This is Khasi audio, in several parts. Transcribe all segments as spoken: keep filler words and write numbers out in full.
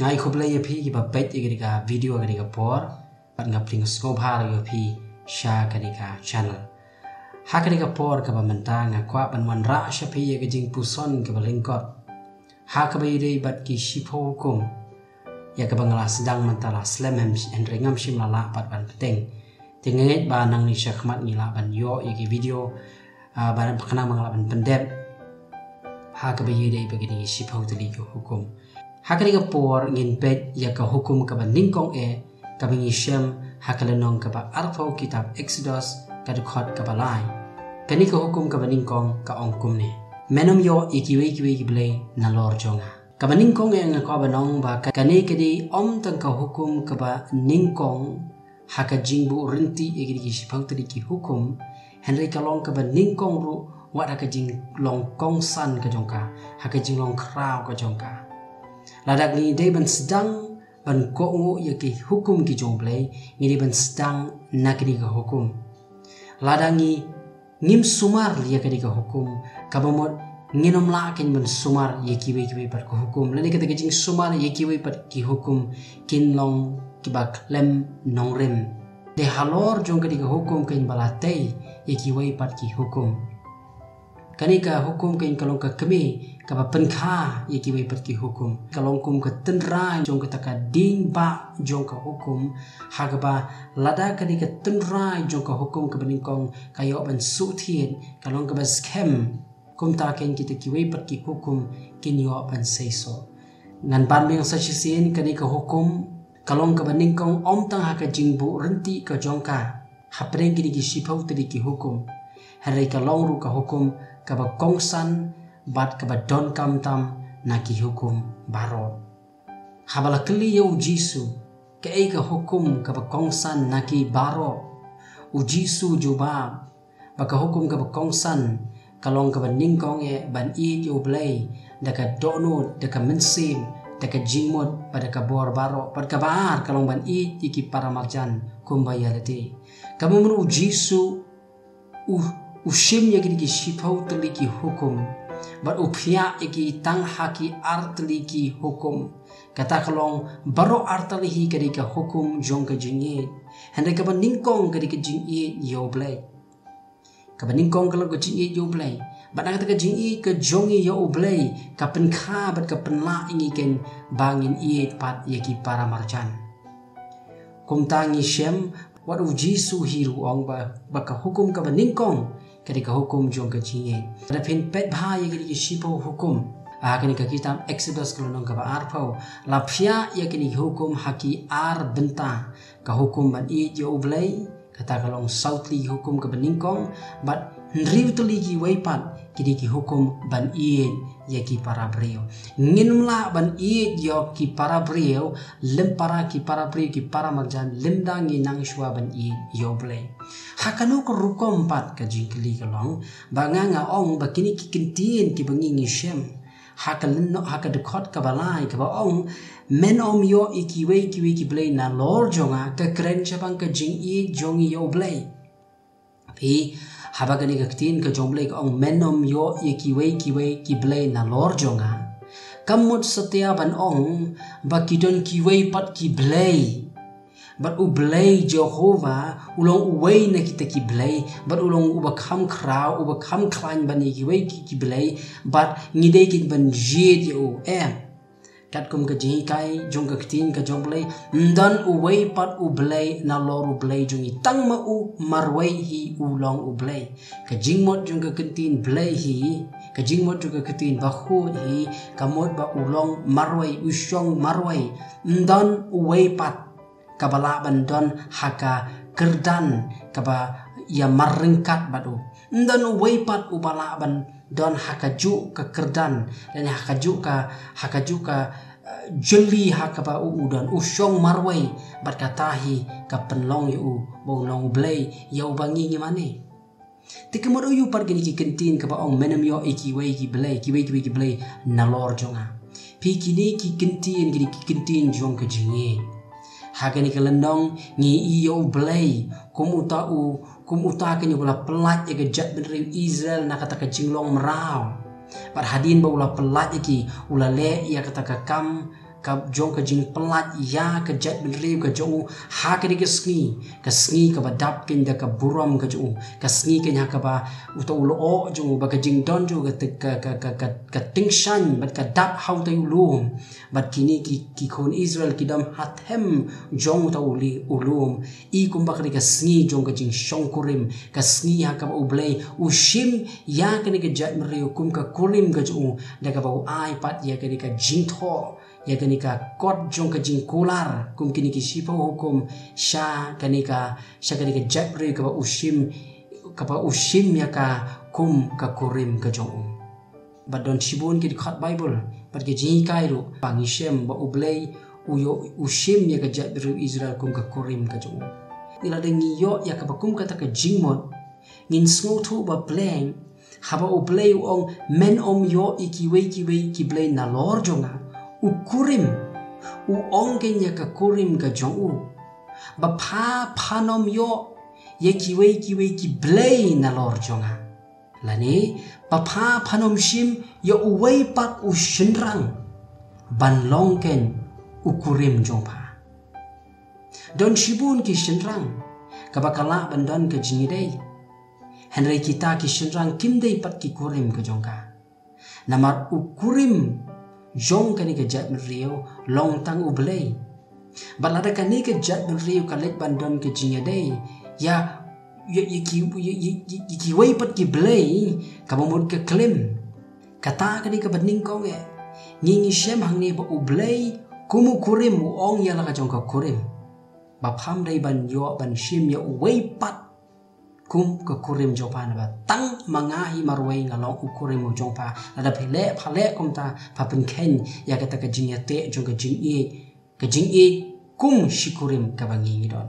Nga ai khublei ïa phi kiba peit ïa kane ka video ha kane ka por. Bad nga pdiang sngewbha ïa phi sha kane ka channel. Ha kane ka por kaba mynta nga kwah ban wanrah sha phi ïa ka jingpuson kaba lyngkot ha kaba ïadei bad ki shiphew hukum, ïa kaba nga la sdang mynta la slem, hynrei ngam shym la lah pat ban bteng. Te nga ngeit ba nangne shakhmat ngi lah ban ïoh ïa ki video, ah, ba khnang ba nga lah ban pyndep ha kaba ïadei bad kine ki shiphew tylli ki hukum. Ha kane ka por ngin peit ïa ka hukum kaba nyngkong eh, kaba ngi shem ha ka lynnong kaba arphew kitab Exodus, ka dkhot kaba lai. Kane ka hukum kaba nyngkong ka ong kumne: Men ym ïoh ïa kiwei kiwei ki blei nalor jong nga. Kaba nyngkong eh nga kwah ban ong ba ka, kane ka dei ym tang ka hukum kaba nyngkong ha ka jingbuh rynti ïa kine ki shiphew tylli ki hukum, hynrei ka long kaba nyngkong ruh wat ha ka jinglong kongsan ka jong ka, ha ka jinglong khraw ka jong ka. Lada ngi dei ban sdang ban kohnguh ïa ki hukum ki jong U Blei, ngi dei ban sdang na kane ka hukum. Lada ngi ngim sumar ïa kane ka hukum, kaba mut ngin ym lah kein ban sumar ïa kiwei kiwei pat ki hukum. Lane kata ka jingsumar ïa kiwei pat ki hukum kin long kiba khlem nongrim. Te halor jong kane ka hukum kein ba la tei ïa kiwei pat ki hukum. Kane ka hukum kein ka long ka kmie kaba pynkha ïa kiwei pat ki hukum. Ka long kum ka tynrai jong kata ka dieng bah jong ka hukum, ha kaba lada kane ka tynrai jong ka hukum kaba nyngkong ka ïoh ban suhthied, ka long kaba skhem, kumta kein kita kiwei pat ki hukum kin ïoh ban seisoh. Ngan ban biang sa shisien, kane ka hukum ka long kaba nyngkong ym tang ha ka jingbuh rynti ka jong ka hapdeng kine ki shiphew tylli ki hukum, hynrei ka long ruh ka hukum kaba kongsan bad kaba donkam tam na ki hukum baroh. Haba la kylli ïa U Jisu, kaei ka hukum kaba kongsan na ki baroh, U Jisu jubab ba ka hukum kaba kongsan ka long kaba nyngkong eh ban ïeit ïa U Blei da ka dohnud, da ka mynsiem, da ka jingmut bad da ka bor baroh. Bad kaba ar ka long ban ïeit ïa ki para marjan kumba ïa lade. Kaba mut U Jisu u, u shim ïa kine ki shiphew tylli ki hukum bad u phiah ïa ki tang ha ki ar tylli ki hukum. Kata ka long baroh ar tylli hi ka dei ka hukum jong ka jingïeit. Hynrei kaba nyngkong ka dei ka jingïeit ïa U Blei. Kaba nyngkong ka long ka jingïeit ïa U Blei. Bad na kata ka jingïeit ka jong ngi ïa U Blei ka pynkha bad ka pynlah ïa ngi kein ba ngin ïeit pat ïa ki para marjan. Kumta ngi shem, wat U Jisu hi ruh u ong ba, ba ka hukum kaba nyngkong ka dei ka hukum jong ka jingïeit. Lada phin peit bha ïa kine ki shiphew hukum ha kane ka kitab Exodus ka lynnong kaba arphew, la phiah ïa kine ki hukum ha ki ar bynta. Ka hukum ban ïeit ïa U Blei, kata ka long saw tylli ki hukum kaba nyngkong, bad hynriew tylli kiwei pat ki dei ki hukum ban ïeit ïa ki para briew. Ngim lah ban ïeit ïa ki para briew lym para, ki para briew, ki para marjan, lymda ngi nang shuwa ban ïeit ïa U Blei. Ha kano ka rukom pat, ka jingkylli ka long, ba nga nga ong ba kine ki kyntien kiba ngi ngi shem ha ka lynno-, ha ka dkhot kaba lai kaba ong, men ym ïoh ïa kiwei kiwei ki blei nalor jong nga, ka kren shaphang ka jingïeit jong ngi ïa U Blei. Phi, haba kane ka ktien ka jong U Blei ka ong men ym ïoh ïa kiwei kiwei ki blei nalor jong nga, ka mut satia ban ong ba ki don kiwei pat ki blei. Bad U Blei Jehobah u long uwei na kita ki blei, bad u long uba kham khraw, uba kham khlaiñ ban ïa kiwei ki, ki blei, bad ngi dei kein ban jied ïa u, em. Katkum ka jinghikai jong ka ktien ka jong U Blei, ym don uwei pat U Blei nalor U Blei jong ngi, tang ma u marwei hi u long U Blei. Ka jingmut jong ka ktien blei hi, ka jingmut jong ka ktien bakhuid hi, ka mut ba u long marwei, u shong marwei. Ym don uwei pat kaba lah ban don ha ka kyrdan kaba ïa marryngkat bad u. Ym don uwei pat uba lah ban don ha kajuh ka kyrdan, lane ha kajuh ka, ha kajuh ka, eh, jylli ha kaba u, u don, u shong marwei, bad kata hi ka pynlong ïa u ba u long U Blei ïa uba ngi ngi mane. Te ka mut aïu pat kine ki kyntien kaba ong men ym ïoh ïa kiwei ki blei, kiwei kiwei ki blei nalor jong nga. Phi, kine ki kyntien, kine ki kyntien jong ka jingïeit. Ha kane ka lynnong ngi ïohi ïa U Blei kum uta u, kum uta kein uba la pyllait ïa ka jaitbynriew Israel na kata ka jinglong mraw. Bad hadien ba u la pyllait ïa ki, u la leh ïa kata ka kam ka jong ka jingpynlait ïa ka jaitbynriew ka jong u ha kane ka sngi, ka sngi kaba dap kein da ka burom ka jong u, ka sngi kein ha kaba uta u lyoh jong u, ba ka jingdon jong u ka, ka, ka, ka, ka, ka tyngshaiñ bad ka dap ha uta u lum. Bad kine ki, ki khun Israel ki dom ha them jong uta u li, u lum. I kumba kane ka sngi jong ka jingshongkurim, ka sngi ha kaba U Blei u shim ïa kane ka jaitbynriew kum ka kurim ka jong u, da kaba u ai pat ïa kane ka jingthoh, ïa kane ka kot jong ka jingkular kum kine ki shiphew hukum sha kane ka, sha kane ka jaitbynriew kaba u shim, kaba u shim ïa ka kum ka kurim ka jong u. Bad don shibun ki dkhot Baibl bad ki jinghikai ruh ba ngi shem ba U Blei u ïoh, u shim ïa ka jaitbynriew Israel kum ka kurim ka jong u. Ngi, lada ngi ïoh ïa kaba kum kata ka jingmut, ngin sngewthuh ba pleng haba U Blei u ong, men ym ïoh ïa kiwei kiwei ki blei nalor jong nga, u kurim, u ong kein ïa ka kurim ka jong u ba pha, phan ym ïoh ïa kiwei kiwei ki blei nalor jong nga, lane ba pha, phan ym shim ïa uwei pat u shynrang ban long kein u kurim jong pha. Don shibun ki shynrang kaba ka lah ban don ka jingïadei, hynrei kita ki shynrang kim dei pat ki kurim ka jong ka. Namar u kurim jong kane ka jaitbynriew long tang U Blei. Bad lada kane ka jaitbynriew ka leit ban don ka jingïadei ïa, ïa, ïa ki, ïa, ïa, ïa, ïa kiwei pat ki blei, kaba mut ka klim. Kata ka dei kaba nyngkong eh. Ngi, ngi shem hangne ba U Blei kum u kurim u ong ïa la ka jong ka kurim ba pham dei ban ïoh ban shim ïa uwei pat kum ka kurim jong pha, naba tang ma nga hi marwei nga long u kurim u jong pha. Lada phi leh, pha leh kumta, pha pynkheiñ ïa kata ka jingïateh jong ka jingïeit, ka jingïeit kum shi kurim kaba ngi ngi don.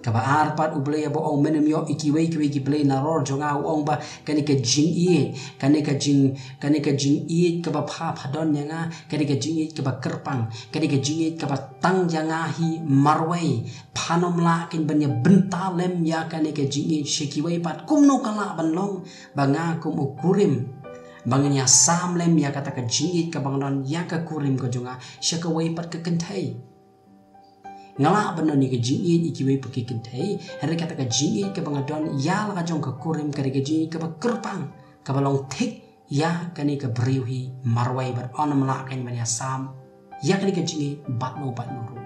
Kaba ar pat, U Blei haba ong men ym ïoh ïa kiwei kiwei ki blei nalor jong nga, u ong ba kane ka jingïeit, kane ka jing, kane ka jingïeit kaba pha, pha don ïa nga, kane ka jingïeit kaba kyrpang, kane ka jingïeit kaba tang ïa nga hi marwei. Phan ym lah kein ban ïa bynta lem ïa kane ka jingïeit sha kiwei pat. Kumno ka lah ban long ba nga kum u kurim ba ngan ïa sam lem ïa kata ka jingïeit kaba nga don ïa ka kurim ka jong nga sha kawei pat ka kynthei? Nga lah ban don ïa ka jingïeit ïa kiwei pat ki kynthei, hynrei kata ka jingïeit kaba nga don ïa la ka jong ka kurim ka dei ka jingïeit kaba kyrpang, kaba long thik ïa kane ka briew hi marwei bad ym lah kein ban ïa sam ïa kane ka jingïeit bad no bad no ruh.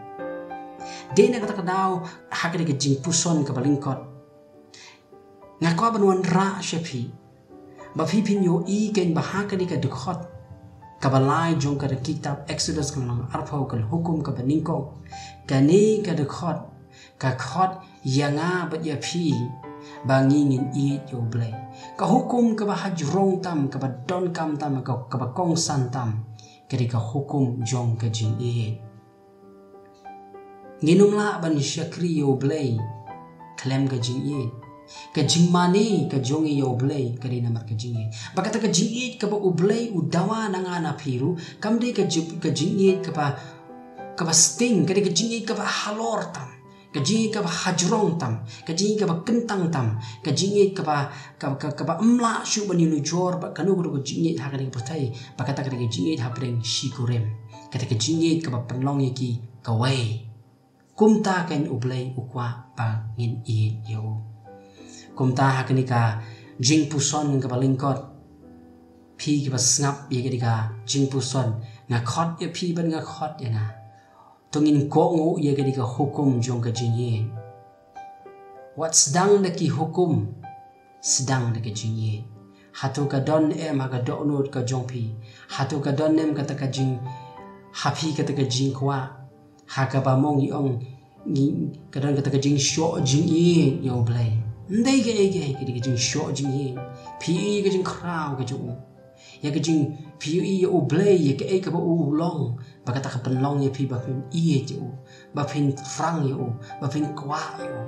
Dei na kata ka daw, ha kane ka jingpuson kaba lyngkot, nga kwah ban wanrah sha phi ba phi phin ïohi kein ba ha kane ka dkhot kaba lai jong ka kitab Exodus ka lynnong arphew, ka hukum kaba nyngkong, kane ka dkhot ka khot ïa nga bad ïa phi ba ngi ngin ïeit ïa U Blei. Ka hukum kaba hajrong tam, kaba donkam tam, ka, kaba kongsan tam, ka dei ka hukum jong ka jingïeit. Ngin ym lah ban shakri ïa U Blei khlem ka jingïeit. Ka jingmane ka jong ngi ïa U Blei ka dei namar ka jingïeit. Bad kata ka jingïeit kaba U Blei u dawa na nga na phi ruh kam dei ka jing, ka jingïeit kaba, kaba sting, ka dei ka jingïeit kaba halor tam, ka jingïeit kaba hajrong tam, ka jingïeit kaba kyntang tam, ka jingïeit kaba, kaba, kaba, kaba ym lah shuh ban ïa nujor bad kano kano ka jingïeit ha kane ka pyrthei. Bad kata ka dei ka jingïeit hapdeng shi kurim, kata ka jingïeit kaba pynlong ïa ki kawei. Kumta kein U Blei u kwah ba ngin ïeit ïa u. Kumta ha kane ka jingpuson kaba lyngkot, phi kiba sngap ïa kane ka jingpuson, nga khot ïa phi bad nga khot ïa nga, to ngin kohnguh ïa kane ka hukum jong ka jingïeit. Wat sdang da ki hukum, sdang da ka jingïeit. Hato ka don em ha ka dohnud ka jong phi? Hato ka don em kata ka jing, ha phi kata ka jingkwah ha kaba mo ngi ong, ngi, ka don kata ka jingshoh jingïeit ïa U Blei? Ym dei kaei kaei, ka dei ka jingshoh jingïeit. Phi ïohi ka jingkhraw ka jong u, ïa ka jing, phi ïohi ïa U Blei, ïa kaei kaba u long, ba kata ka pynlong ïa phi ba phin ïeit ïa u, ba phin phrang ïa u, ba phin kwah ïa u.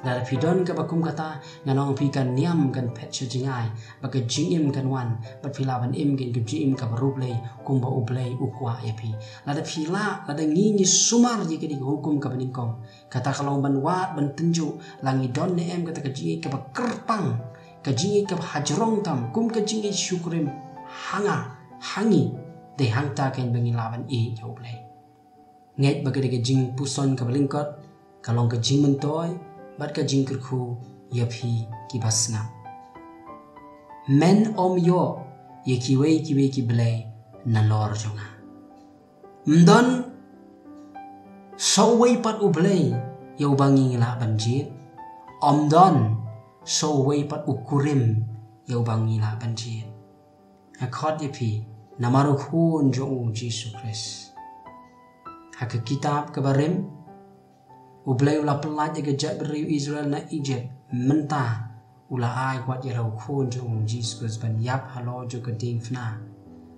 Lada phi don kaba kum kata, ngan ong phi, ka niam kan phet sha jngai, bad ka jingim kan wan, bad phi lah ban im kein ka jingim kaba riewblei kumba U Blei u kwah ïa phi. Lada phi lah, lada ngi ngi sumar ïa kane ka hukum kaba nyngkong, kata ka long ban wad ban tynjuh la ngi don ne em kata ka jingïeit kaba kyrpang, ka jingïeit kaba hajrong tam kum ka jingïeit shi kurim ha nga, ha ngi. Dei hangta kein ba ngi lah ban ïeit ïa U Blei. Ngeit ba ka dei ka jingpuson kaba lyngkot, ka long ka jingmyntoi bad ka jingkyrkhu ïa phi kiba sngap. Men ym ïoh ïa kiwei kiwei ki blei nalor jong nga. Ym don sa uwei pat u Blei ïa uba ngi lah ban jied. Ym don sa uwei pat u kurim ïa uba ngi lah ban jied. Nga khot ïa phi namar u Khun jong u Jisu Khrist. Ha ka kitab kaba rim, u Blei u la pyllait ïa ka jaitbynriew Israel na Egypt, mynta u la ai kwah ïa la u Khun jong u Jisu Khrist ban ïap halor jong ka diengphna.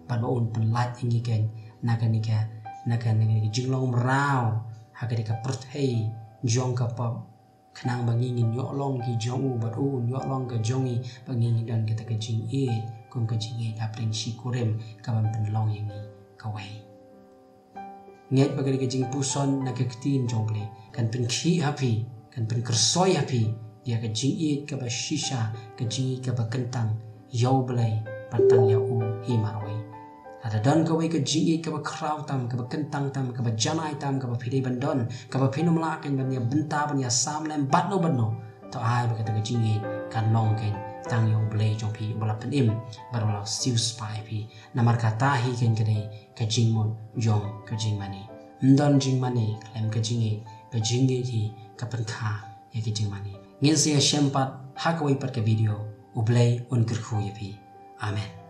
Bad ba un pyllait ïa ngi keiñ na kane ka, na kane ka jinglong mraw ha kane ka pyrthei jong ka pop. Khnang ba ngi ngin ïoh long ki jong u bad u un ïoh long ka jong ngi, ba ngi ngin don kata ka jingïeit kum ka jingïeit hapdeng shi kurim kaban pynlong ïa ngi kawei. Ngeit ba ka dei ka jingpuson na ka ktien jong u Blei kan pynkhih ha phi, kan pynkyrsoi ha phi ïa ka jingïeit kaba shisha, ka jingïeit kaba kyntang ïa u Blei bad tang ïa u hi marwei. Lada don kawei ka jingïeit kaba khraw tam, kaba kyntang tam, kaba janai tam kaba phi dei ban don, kaba phin ym lah keiñ ban ïa bynta ban ïa sam lem bad no bad no, to ai ba kata ka jingïeit kan long keiñ tang ïa u Blei jong phi uba la pynim bad uba la siewspah ïa phi. Namar kata hi keiñ ka dei ka jingmut jong ka jingmane. Ym don jingmane khlem ka jingïeit, ka jingïeit hi ka pynkha ïa ka jingmane. Ngin sa ïashem pat ha kawei pat ka video. U Blei un kyrkhu ïa phi. Amen.